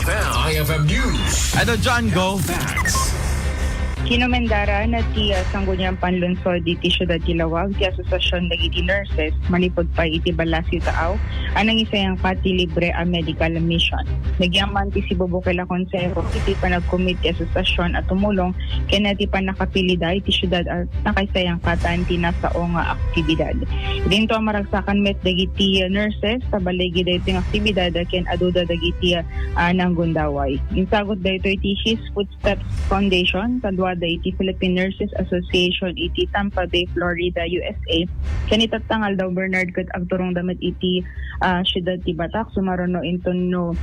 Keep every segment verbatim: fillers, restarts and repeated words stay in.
I F M News. Idol John, go. Facts. Kinomendaran ti, ah, Sangguniang Panlungsod iti Siudad ti Laoag ti Asosiasion dagiti Nurses manipud pay iti Balasio Taaw a nangisayangkat ti libre a medical admission. Nagyaman ti sibubukel a konseho iti panagkumit ti asosiasion a tumulong ken ti pannakapilida iti siudad a nakaisayangkatan ti nasao nga aktibidad. Dinto a maragsakan met dagiti nurses, tabaligi daytoy nga aktibidad ken aduda dagiti, ah, nanggundaway. Insagut daytoy ti His Footsteps Foundation, kaduada iti Philippine Nurses Association iti Tampa Bay, Florida, U S A. Ken itatta nga aldaw, Bernard, ket agturongda met iti, ah, siudad ti Batac, sumaruno inton no,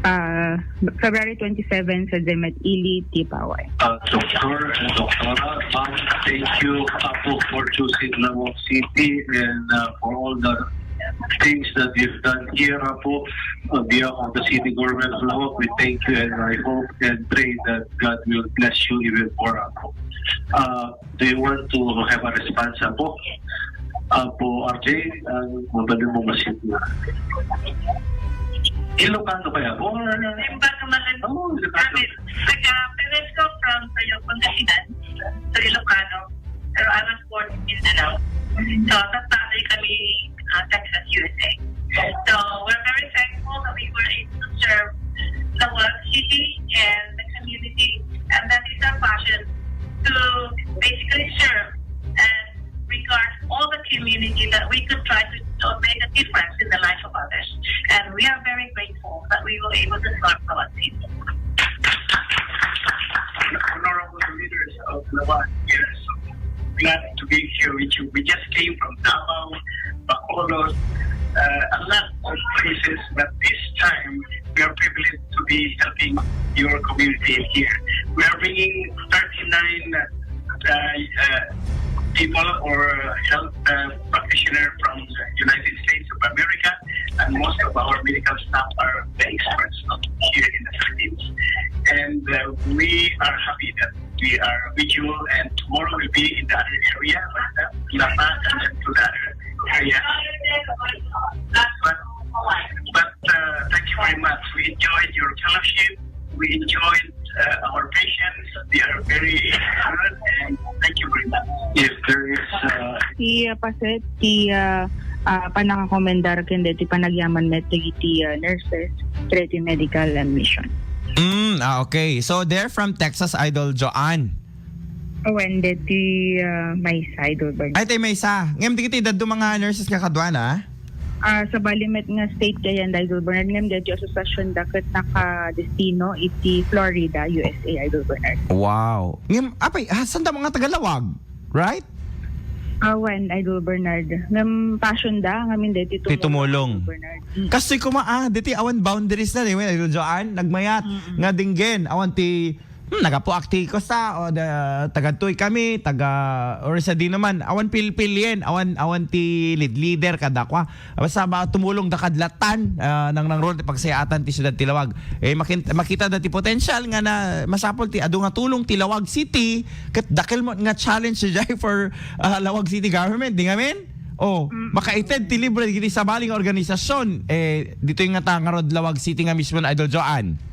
ah, February twenty-seven, sadiay met ili ti paway. Uh, Doctor and Doctora, ma'am, thank you, Apo, for choosing Laoag City and, uh, for all the things that you've done here, Apo, on behalf of the city government of Laoag. We thank you and I hope and pray that God will bless you even more, Apo. Uh, do you want to have a response, Apo? Apo R J, ang mabalik mo masin na. Ilocano kaya po? Or Ilocano. Oh, Ilocano. Taga Perez ko from Toyo, Pangasinan. So, Ilocano. Pero I was born in Mindanao. So, tatay kami, ah, Texas, U S A. So, we're very thankful that we were able to serve the world city and the community. And that is our passion to basically serve and regard all the community that we could try to, to make a difference in the life of others. And we are very grateful that we were able to serve our city. Honorable leaders of Laoag, yes, glad to be here with you. We just came from Davao, Bacolod, uh, a lot of places, but this time we are privileged to be helping your community here. We are bringing thirty-nine, uh, uh, people or health, uh, practitioner from the United States of America, and most of our medical staff are the experts here in the Philippines. And, uh, we are happy that we are with you, and tomorrow will be in the other area, uh, Lapa, and then to the other area. But, but, uh, thank you very much. We enjoyed your fellowship. We enjoyed, uh, our patients. They are very good, and thank you very much. If there is, uh, Ti, ah, paset, ti, ah, ah, pannakakomendar ken deti panagyaman met dagiti, ah, nurses, ready medical admission. Mm, ah, okay. So, they're from Texas, Idol Joanne. Awan, deti, ah, maysa, Idol Bernard. Ay, tay maysa. Ngem dagiti dadduma nga nurses nga kaduana? Ah, sabali met nga state kayan, Idol Bernard, ngem deti asosiasion da ket nakadestino iti Florida, U S A, Idol Bernard. Wow. Ngem, apay, ha, saan da mga taga Laoag? Right? Awan, Idol Bernard. Ngem passion da, ngamin deti Ti tumulong, tumulong. Idol Bernard. Mm. Kastoy koma, ah, deti awan boundaries na, di ba, Idol Joanne? Nagmayat, Mm-mm. nga dinggen, awan ti, hmm, nagapuak ti kosta, o da, tagadtoy kami, taga, or sa di naman, awan pilpilien, awan, awan ti lead-leader kadakwa. Basta ba, tumulong da kadlatan, ah, nang nangrod ti pagsayaatan ti siudad ti Laoag. Eh, makin-, makita da ti potential nga na masapul ti adu nga tulong ti Laoag City, ket dakel mo nga challenge jay for, ah, Laoag City government, di ngamin? Oh, Mm. makaited ti libre dagiti sabali nga organisasyon. Eh, ditoy nga ta ngarud Laoag City nga mismo na Idol Joanne.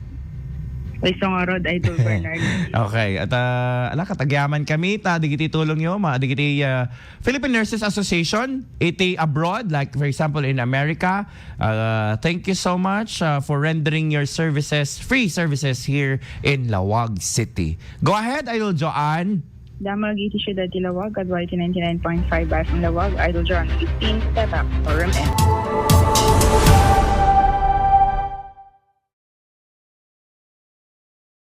Isu ngarud, Idol Bernard. Okay, at, ah, ala, katagyaman kami ta dagiti tulong yo, ma-, dagiti, ah, Philippine Nurses Association, iti abroad, like, for example, in America. Uh, thank you so much, uh, for rendering your services, free services here in Laoag City. Go ahead, Idol Joanne. Damag iti siudad ti Laoag, kadua iti ninety-nine point five F M Laoag, Idol Joanne fifteen, Tetap, Forum N.